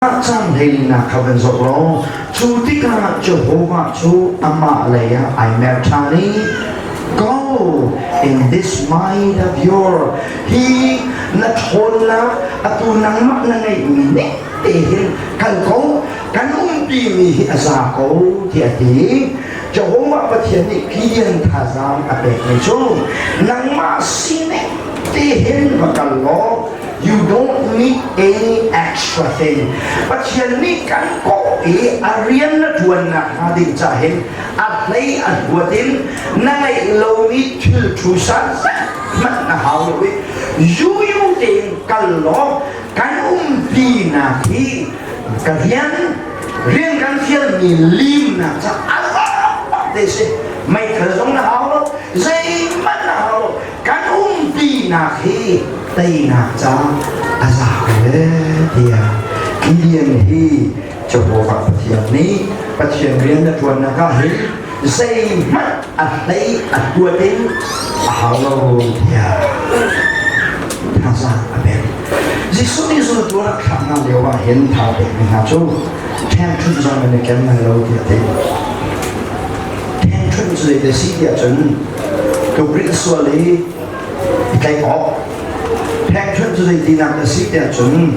Cang hleinak kha van zoh law cu tikah Jehovah cu amah lei ah ai mer ṭhan i, "Go in this might of yours, hi na ṭhawnnak, atu nangmah na ngeihmi ning te hin kal ko, kan umpimi hi a za ko," tiah a ti. Jehovah Pathian nih Gideon thazaang a pekmi cu nangmah sining te hin va kal law, you don't need any extra thing. Pathian nih kan kawh i a rian na ṭuannak hnga ding ca hin a hlei a huat in na ngeih lomi thil thu san hmanh na hau lo i yuyu tein kal law, kan umpinak hi ka rian rian kan fialmi limnak ca a te si. Meithal zong na hau lo, zeihmanh na hau lo, kan umpinak hi teinak ca a za ko e tiah Gideon hi Jehovah Pathian nih Pathian rian na ṭuannak ah hin zeihmanh a hlei a huat in a hau lo tiah thazaang a pek. Jesuh nih zultu rak thlah hna lio ah hin tha a pekmi hna cu ṭhengṭhunh zong nan i ken lai lo tiah a ti. Ṭhengṭhunh cu zei si tiah cun tukrilh sual i i tlaih awk. Ṭhengṭhunh cu zeitinak a si tiah cun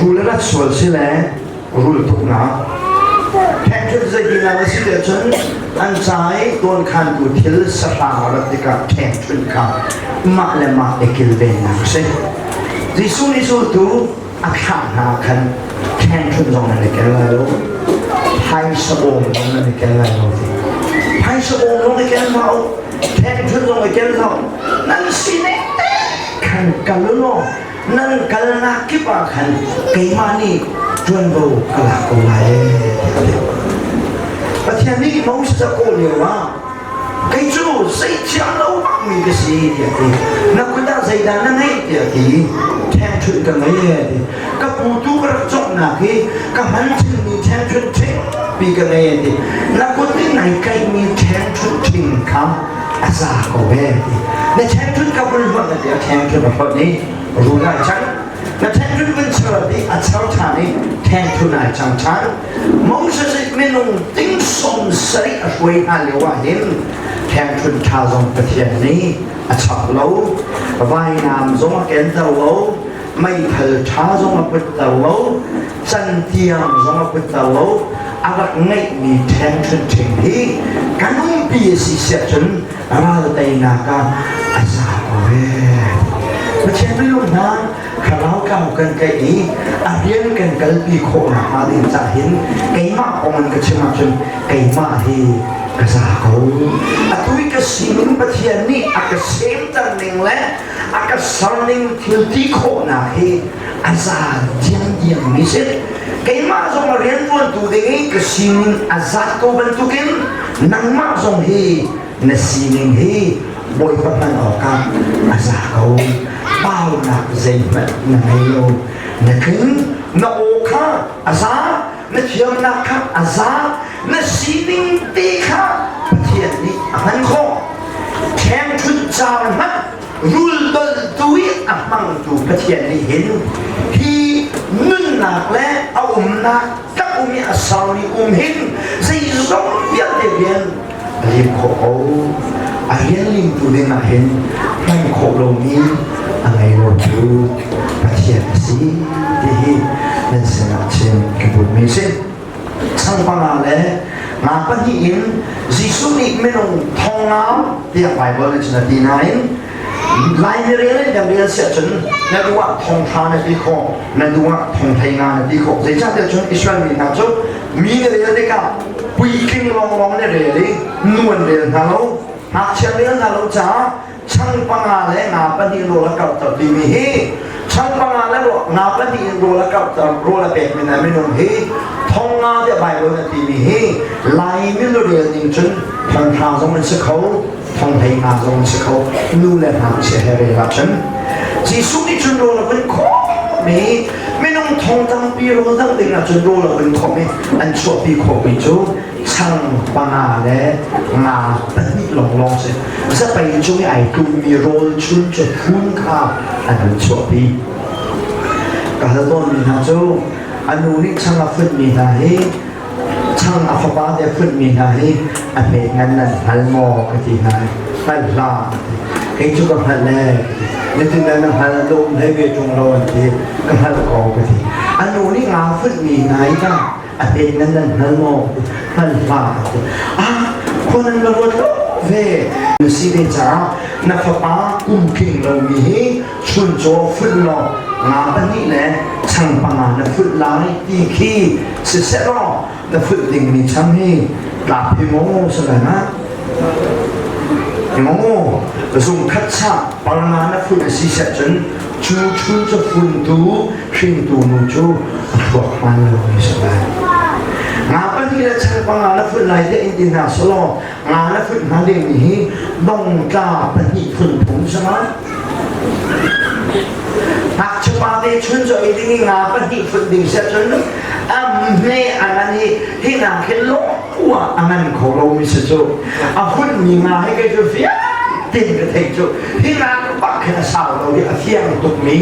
rul a rat sual si le rul tuknak. Ṭhengṭhunh cu zeitinak a si tiah cun an ca i dawnkhantu thil sahrang a rat tikah ṭhengṭhunh kha mah le mah i kilvennak a si. Jesuh nih zultu a thlah hna khan ṭhengṭhunh zong nan i kel lai lo, phaisa bawm zong nan i kel lai lo ti. Phaisa bawm zong i kel hlah u, ṭhengṭhunh zong i kel hlah u, nan sining te khan kal u law nan kalnak kip ah khan keimah nih ṭuanvo ka lak ko lai tiah a ti. Pathian nih Moses a kawh lio ah, "Kei cu zeithiam lo bakmi ka si," tiah a ti. "Na kut ah zeidah na ngeih?" tiah a ti. "Ṭhengṭhunh ka ngei e," a ti. "Ka pu tu ka rak cawknak hi ka hman chinmi ṭhengṭhunh ṭhingpi ka ngei," a ti. "Na kut in nai tlaihmi ṭhengṭhunh ṭhing kha a za ko e," a ti. "Na ṭhengṭhunh ka vun hlonh," a ti. A ṭhengṭhunh a hlonh i rul ah a cang. Na ṭhengṭhunh vun char a ti. A char ṭhan i ṭhengṭhunh ah a cang ṭhan. Moses nih minung ting 70 a hruai hna lio ah hin ṭhengṭhunh ṭha zong Pathian nih a chap lo, vainam zong a kenter lo, meithal ṭha zong a putter lo, cantiang zong a putter lo. A rak ngeihmi ṭhengṭhunh ṭhing hi kan umpi a si siah cun ral teinak ah a za ko ve. Pathian minung hna, thlarau tlau kan kaih i a rian kan kalpi khawh nakhnga ding cah hin keimah kong in ka chim ahcun keimah hi ka za ko. Atu i ka sining, Pathian nih a ka semter ning le a ka ser ning thil ti khawhnak hi a za diamdiam mi si. Keimah zong a rian ṭuantu ding i ka sining a zat ko bantukin nangmah zong hi na sining hi Bawipa hman awkah a za ko. Baunak zeihmanh na ngei lo. Na tling, na aw kha a za, na thiamnak kha a za, na sining te kha Pathian nih a hman khawh. Ṭhengṭhunh caar hmanh ruldoltu i a hmangtu Pathian nih hin hi nunnak le a umnak tak um i a sermi um hin zeizong vialte rian a lim khawh ko. A rian limtu ding ah hin hman khawh lomi a ngei lo cu Pathian a si ti hi nan sinah chim ka duhmi si. Chang panga le nga pahnih in Jesuh nih minung 5000 tiah Baibal nih cun a ti nain Lai ni rel in kan rel siah cun na duh ah 6000 na ti khawh, na duh ah 40,000 na ti khawh. Zeicahtiah cun Israel mi hna cu mi na rel tikah puitling lawnglawng na rel i nu an rel hna lo, ngakchia rel hna lo caah chang panga le nga pahnih rawl a karhter timi hi, chang panga le nga pahnih in rawl a karhter, rawl a pek mi minung hi 5000 tiah Baibal na timi hi Lai milurel ning cun 6000 zong an si kho, 40,000 zong an si kho, nu le ngakchia he rel ahcun. Jesuh nih cun rawl a vun khawh mi minung thong tampi rawl dang ding ahcun rawl a vun khawh mi an chuahpi khawh mi cu chang panga le nga pahnih lawnglawng si. Zapei cung i ai tlummi rawl chun cu phun kha an hun chuahpi. Ka hal tawnmi hna cu a nu nih chang a funmi hna hi chang a fapa te a funmi hna hi a hmet ngan nan hngal maw ka ti hna i hngal hlah an ti. Kei cu ka hngalh le ka ti. Nitin na hngal na um hlei ve ṭung lo an ti. Ka hngalh ko ka ti. A nu nih nga funmi hna hi ta a hmet ngan nan hngal maw hngal hlah an ti. Ah khua nan ka ruat lo ve. Na si ve caah na fapa kum tling lomi hi chuncaw fulh law nga pahnih le chang panga na fulh lai ti khi siseh law na fulh dingmi chang hi tlak hi maw si lai ma maw zung khat cha panga na fulh a si seh cun cu chuncaw funtu hringtu nu cu a thluak hman lo mi si lai nga pahnih le chang panga na fulh lai te in ti hna selaw nga na fulh hna dingmi hi dongtla pahnih phun phung si ma Ngakchiapa te chun cu ei ding i nga pahnih phun ding siah cun am hme a ngan hi hi nga khin lawng a ngan kho lomi si cu a hunmi nga hi kei cu fiang tin ka thei cu hi nga bak khin a sau lo i a fiang tukmi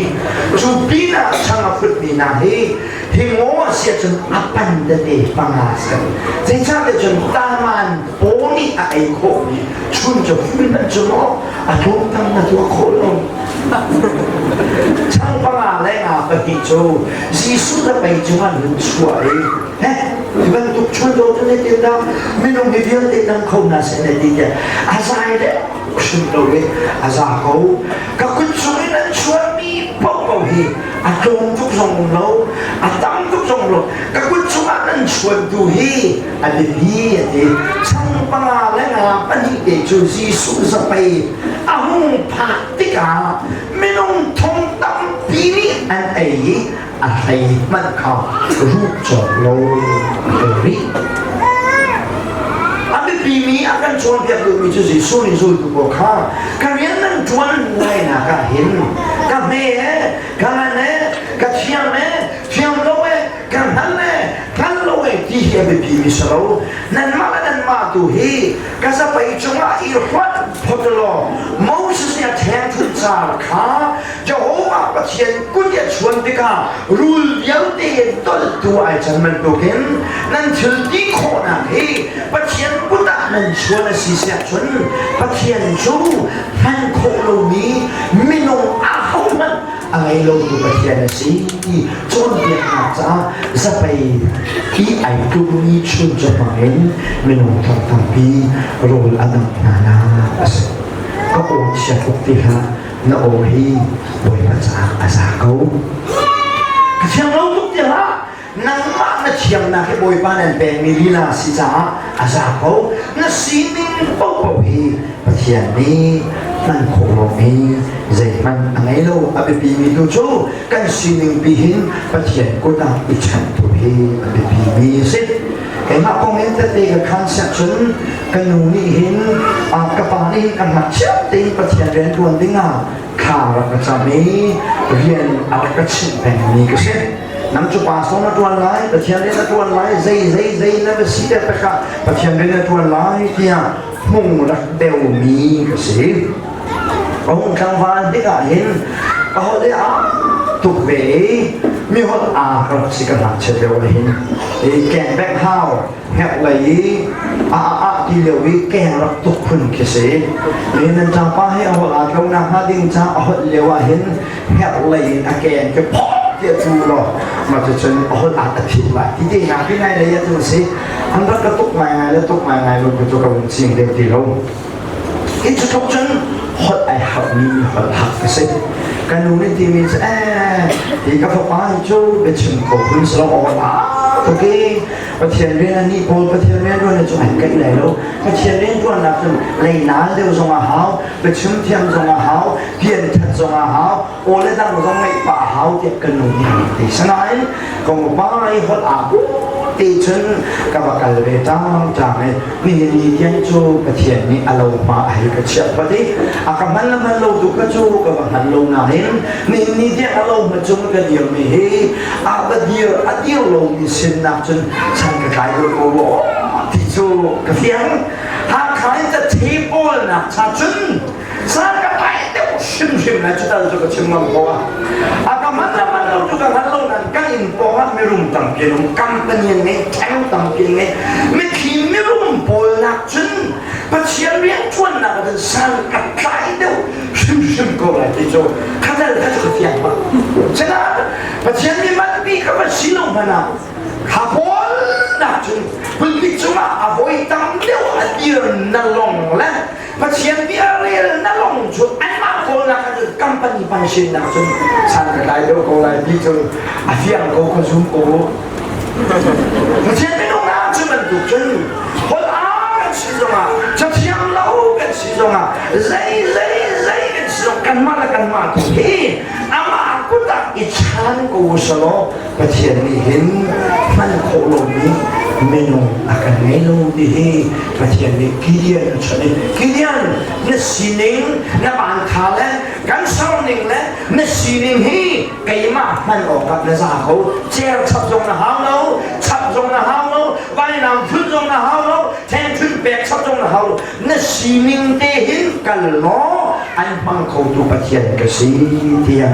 cu pinah chang a phutmi hna hi hi ngaw a siah cun a pan tete panga si zeicahtiah cun taman paw nih a ei khawhmi chun cu phun hmanh cu maw a tlawmtam na tuah khawh lo chang panga le nga pahnih cu Jesuh na pei cung an hun chuah i he hi bantuk chun do tu ne tin dah minung hi vialte dang kho na se ne ti tiah a zai le hrim lo i a za ko ka kut chung in an chuahmi paohpaoh hi a tlawm tuk zong um lo a tam tuk zong lo ka kut chungah nan chuantu hi a biapi a ti chang panga le nga pahnih te cu Jesuh zapei a hung phak tikah minung thong tampi nih an ei i a hlei hmanh kha ruh cawk lo a ei rih a biapimi a kan cawnpiak duhmi cu Jesuh nih zultu pawl kha ka rian nan ṭuan lainak ah hin ka hme he ka ngan he ka thiam he thiam lo he ka hngal e hngal lo e ti hi a biapi mi si lo nanmah le nanmah tu hi ka zapei cungah i hruat phot law Moses nih a ṭhengthunh car kha Jehovah Pathian kut i a chuan tikah rul vialte dolhtu ai can bantukin nan thil ti khawhnak hi Pathian kut ah nan chuan a si siah cun Pathian cu hman khawh lomi minung ahohmanh a ngei lotu Pathian a si ti cawnpiaknak caah zapei hi ai tlummi chuncaw hmangin minung thong tampi rawl a dangh hna nak a si. Ka aw chia tuk ti hlah, na aw hi Bawipa caah a za ko. Ka thiam lo tuk ti hlah, nangmah na thiamnak hi Bawipa nan pekmi lila si caah a za ko. Na sining paohpaoh hi Pathian nih hman khawh lomi zeihmanh a ngei lo. A biapimi tu cu kan sining pi hin Pathian kut ah i chanh tu hi a biapimi a si. Keimah kong in tette ka khan siah cun ka nu nih hin ka pa nih kan ngakchia tein Pathian rian ṭuan dingah thla rak ka cam i rian a rak ka chimh pengmi ka si. Nang cu pastor na ṭuan lai, Pathian rian na ṭuan lai, zei zei zei na va si te takah Pathian rian na ṭuan lai tiah hmung rak deumi ka si. Ka hung tlangval tikah hin ka holh i aa tuk ve i mi holh aa ka rak si ka ngakchiat lio ah hin i keng bek hau hngerh lei i a a a ti lio i keng rak tuk phun khi si. Ni nan ṭapa hi a holh aa tlo nakhnga ding ca a holh lio ah hin hngerh lei in a keng khi phok tiah cu law mah cucun a holh aa ka philh lai ti te hna khi ngai lei ah cun si an rak ka tuk ngaingai le tuk ngaingai lo cu ka vun ching deuh ti lo hi cu tluk cun holh ai harhmi holh hak ka si ka nu nih timi cu eh hi ka fapa hi cu biachim kho phun si lo aw tuk i Pathian rian a nih pawl Pathian rian ṭuan cu an kaih lai lo Pathian rian ṭuannak cun leinal deuh zong a hau biachim thiam zong a hau pian that zong a hau aw le dang zong ngeih pah a hau tiah ka nu nih a ti sinain ka pa i holh aa te cun ka va kal ve ṭang ṭang i nihin ni tiang cu Pathian nih a lo hma a hei ka chiah phot i a ka hman le hman lo tu kha cu ka va hngal lo nain nihin ni tiang a lo hma cung ka dirmi hi a va dir a dir lomi sinnak cun chan ka tlai deuh ko rua ti cu ka fiang Hakha in ta pawl nak cha cun san ka tlai deuh hrimhrim lai cu tal cu ka chim ngam ko a ka man le man. lo cu ka hngal lo nain kan inn pawng ah mirum tampi an um, company an ngei, ṭheng tampi an ngei. Mitthli mirum pawl nak cun Pathian rianṭuannak ah cun san ka tlai deuh hrimhrim ko lai ti cu khatal kha cu ka fiang bak. Cunain Pathian mi manpi ka va si lo hmanh ah kha pawl nak cun pulpit cungah a voi tam deuh a dir na long le Pathian bia rel na long cu anmah kawlnak ah cun company pension nak cun san ka tlai deuh ko lai ti cu a fiang ko ka zum ko. Pathian minung ah cu bantuk cun holh aa kan si zongah cathiang lo kan si zongah zei zei zei kan si zong kanmah le kanmah tu hi amah kut ah i chan ko selaw Pathian nih hin hman khawh lomi minung a kan ngei lo ti hi Pathian nih Gideon a chawnh i Gideon na sining na bantha le kan serning le na sining hi keimah hman awkah na za ko cer chap zong na hau lo chap zong na hau lo vainam phun zong na hau lo thengthun pek chap zong na hau lo na sining te hin kal law an hmang khotu Pathian ka si tiah.